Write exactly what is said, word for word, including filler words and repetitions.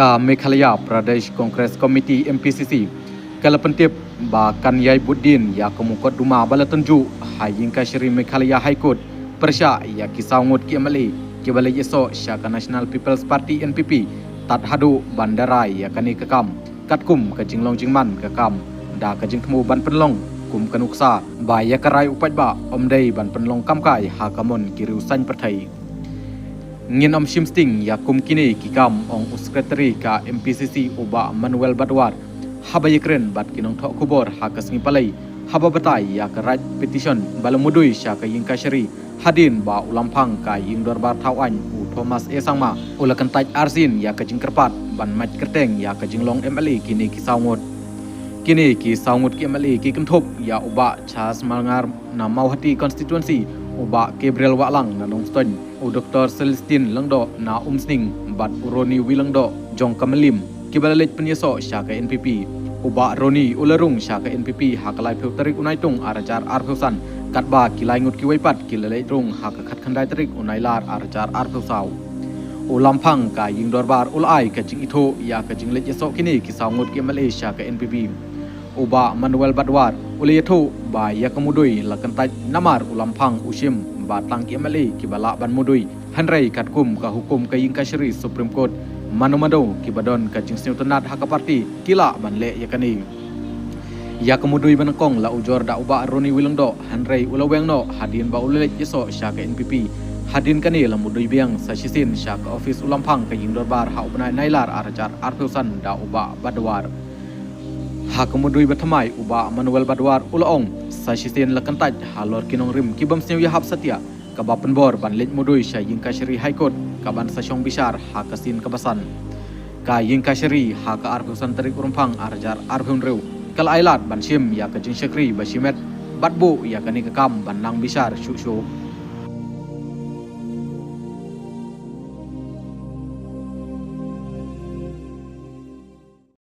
Ka Meghalaya Pradesh Congress Committee, M P C C, ka la pyntip ba kan ïai bud dien ïa ka mukotduma ba la tynjuh ha ïing kashari Meghalaya High Court pyrshah ïa ki saw ngut ki M L A kiba leit ïasoh sha ka National People's Party, N P P, tad haduh ban da rai ïa kane ka kam katkum ka jinglong jingman ka kam, da ka jingthmu ban pynlong kum ka nuksa ba ïa ka rai u paidbah ym dei ban pynlong kam kai ha ka mon ki riew saiñ pyrthei. Ngin ym shim sting ïa kum kine ki kam, ong u Secretary ka M P C C, u Bah Manuel Badwar, haba ïakren bad ki nongthoh khubor ha ka sngi Palei haba batai ïa ka Right Petition ba la mudui sha ka ïing kashari hadien ba u Lamphang ka ïing dorbar thaw aiñ, u Thomas A Sangma, u la kyntait arsien ïa ka jingkyrpad ban mait kyrteng ïa ka jinglong M L A kine ki saw ngut. Kine ki saw ngut ki M L A ki kynthup ïa u Bah Charles Marngar na Mawhati Constituency, u Bah Gabriel Wahlang na Nongstoiñ, u Doctor Celestine Lyngdoh na Umsning bad u Ronnie W Lyngdoh jong ka Mylliem, kiba la leit pynïasoh sha ka N P P. U Bah Ronnie u la rung sha ka N P P ha ka laiphew tarik u Naitung ar hajar arphew san, katba ki lai ngut kiwei pat ki la leit rung ha ka khatkhyndai tarik u Nailar ar hajar arphew saw. U Lamphang ka ïing dorbar u la ai ka jingithuh ïa ka jingleit ïasoh kine ki saw ngut ki M L A sha ka N P P. U Bah Manuel Badwar u la ïathuh ba ïa ka mudui la kyntait namar u Lamphang u shim ba tang ki M L A kiba lah ban mudui, hynrei katkum ka hukum ka ïing kashari Supreme Court, mano mano kiba don ka jingsngewtynnat ha ka party ki lah ban leh ïa kane. Ïa ka mudui ba nyngkong la ujor da u Bah Ronnie W Lyngdoh, hynrei u la weng noh hadien ba u la leit ïasoh sha ka N P P. Hadien kane la mudui biang sa shisien sha ka office u Lamphang ka ïing dorbar ha u bnai Nailar ar hajar arphew san da u Bah Badwar. Ha ka mudui ba thymmai, u Bah Manuel Badwar u la ong, sa shisien la kyntait halor ki nongrim ki bym sngewïahap satia, kaba pynbor ban leit mudui sha ïing kashari High Court kaban sa shong bishar ha ka sien kaba san. Ka ïing kashari ha ka arphew san tarik u Rymphang ar hajar arphew hynriew ka la ai lad ban shim ïa ka jingshakri ba shimet bad buh ïa kane ka kam ban nang bishar shuh shuh.